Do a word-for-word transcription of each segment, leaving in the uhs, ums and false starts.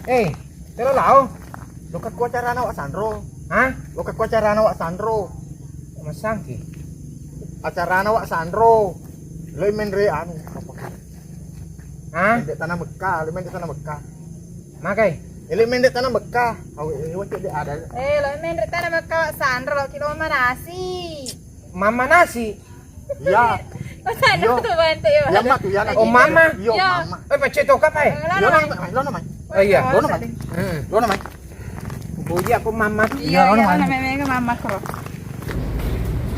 Eh, telo lao. Lokka ko acarana Wak Sanro. Hah? Lokka ko acarana Wak Sanro. Masangki. Acarana Wak Sanro. Lo menre anu, apa? Hah? Menre tanah Mekah, lo menre tanah Mekah. Magai? Lo menre tanah Mekah. Awe, eh, wacce de ada. Eh, lo menre tanah Mekah Wak Sanro, lo kilo manasi. Mama nasi. Iya. Masa ada tuh bantu ya? Iya, Mak, iya, Mak. Oh, Mama. Iya, Mama. Eh, pecce toka, Pak, eh? Iya, Mama. Lo namanya. Oh, iya. Lo namanya. Hmm. Lo namanya. Boji apa Mama? Iya, lo namanya. Namanya Mama kok.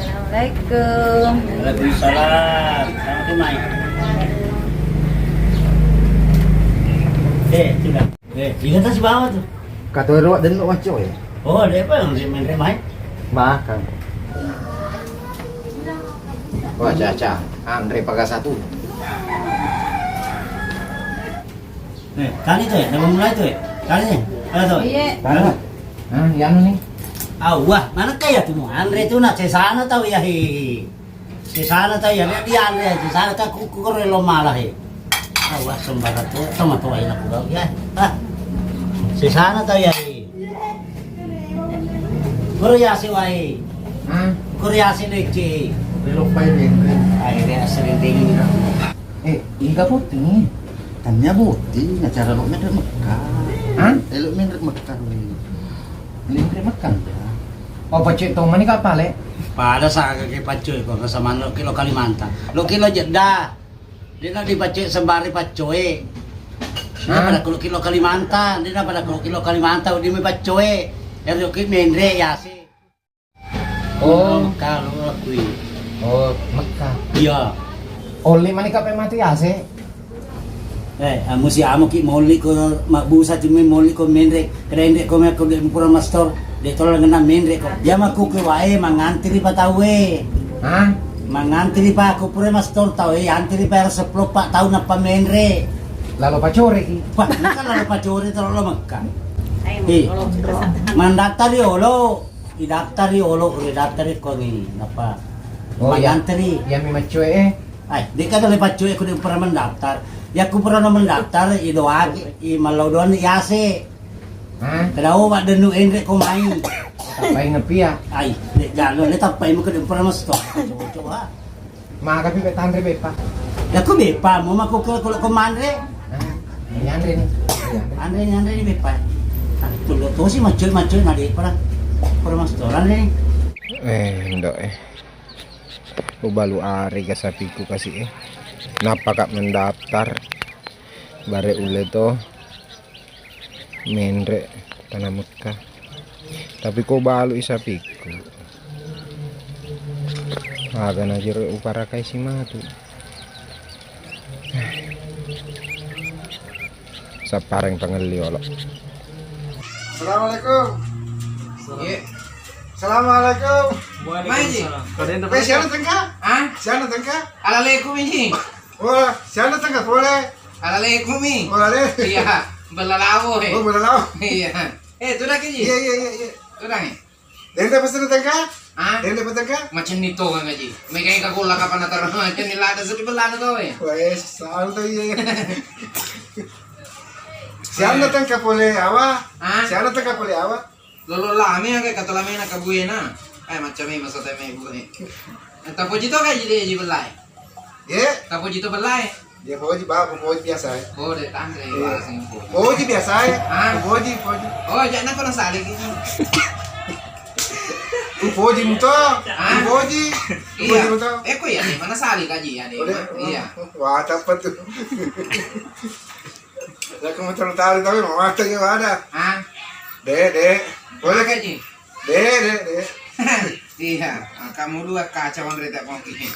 Assalamualaikum. Waalaikumsalam. Selamat mai. Eh, sudah. Eh, ingat si bawa tuh. Kata ro den lo macco ya. Oh, dia apa yang si menre mai? Makan. Wah, caca. Anre paga satu. Eh, kali tuh ya, udah mulai tuh ya. Kali nih. Ada tuh. Iya. Mana? Hah, yang ini? Ah, wah, mana kayak tuh mau anre tuh nak sesana tahu ya, hi. Sisana ta iya, dia dianre, sisana ta ku, ku, koro lo mala he. Awas sembarang tu, sama tu aina ku gau ya. Ah. Sisana ta iya he. Koro yase wae. Hah? Koro yase lece. Belok pai dendeng. Ai, dia sering dingin. Eh, ini ka putih. Tanya putih, acara lo menre Mekah. Hah? Eh, lo menre Mekah lo ini. Menre Mekah. Oh, paccoe tomani ka pale? Pada sa ke paccoe ko, ke samana lo ki lo Kalimantan. Lo ki lo Jeddah. Dia na di paccoe sembari paccoe. Dia na pada lo ki lo Kalimantan, dia na pada lo ki lo Kalimantan, dia mi paccoe. Yang lo ki menre yase. Oh. Mekah lo kui. Oh, Mekah. Iya. Olli mani ka pe matu yase. Eh, musi amo ki molli ko mabbusa cumi molli ko menre, krenre ko me ko de pura mastor, de tolong ngena menre ko. Dia maku ke wae mangantri pa tau e. Hah? Mangantri pa ko pura mastor tau e, antri pa sepuluh pa tau nappa menre. Lalo pacore ki. Wah, kan lalo pacore tolong lo Mekah. Eh, mandaftar yolo. Idaftar yolo, idaftar ko ni, nappa. Oh, iya. Mangantri. Iya mi maccoe e. Ai, de' ka le paccoe ko de' pura mendaftar. Ya ku pura mendaftar, i doang, i mallau doang yase. Hah? Kedau waddennu enre ko mai. Tappai nepi ya. Ai, de' jalo le tappai mu ko de' pura mesto. Coba-coba. Maka pi tanre beppa. Ya ku beppa, mu mako ke kalau ko manre. Hah? Ini anre ni. Anre ni, anre ni beppa. Ah, tulo tosi maccoe, maccoe na de' pura. Pura mesto anre ni. Eh, ndok e. Ubalu arega sapiku kasi e. Nappa ka mendaftar. Bare ulle to menre tanah Mekah. Tapi ko balu i sapiku. Aga na jero uparakai si matu. Sappareng pangelli olo. Assalamualaikum. Iya. Assalamualaikum. Waalaikumsalam. Mai, Ji. Eh, siapa tengka? Hah? Siapa tengka? Alaleku mi, Ji. Oh, siapa tengka pole? Alaleku mi. Oh, ale. Iya, bellalawo, eh. Oh, bellalawo. Iya. Eh, tudang ki, Ji. Iya, iya, iya, iya. Tudang, eh. Dende pesen tengka? Hah? Dende pesen tengka? Macam ni to kan, Ji. Megai ka golla kapan atar macam ni lada sedih bellana to, eh. Wes, santai, iya. Siapa tengka pole awa? Hah? Siapa tengka pole awa? Lolo lame aga kata lamena kabuena. Eh, macam ini masa teme bue. Eh, tapoji to kai jadi ji belai. Ye? Tapoji to belai. Dia poji ba, poji biasa e. Oh, de' tanre. Iya. Poji biasa e. Ah. Poji, poji. Oh, jangan kau nasale gitu. Poji muto. Ah. Poji. Iya. Poji muto. Eh, kok ya, mana sali kaji ya, iya. Wah, apa tuh? Lah, kamu terlalu tahu, tapi mau mata juga ada. Hah? Dek, dek. Boleh, Kak Ji? Dek, dek, dek. Iya, kamu dua kacau, Andre, tak mau gini.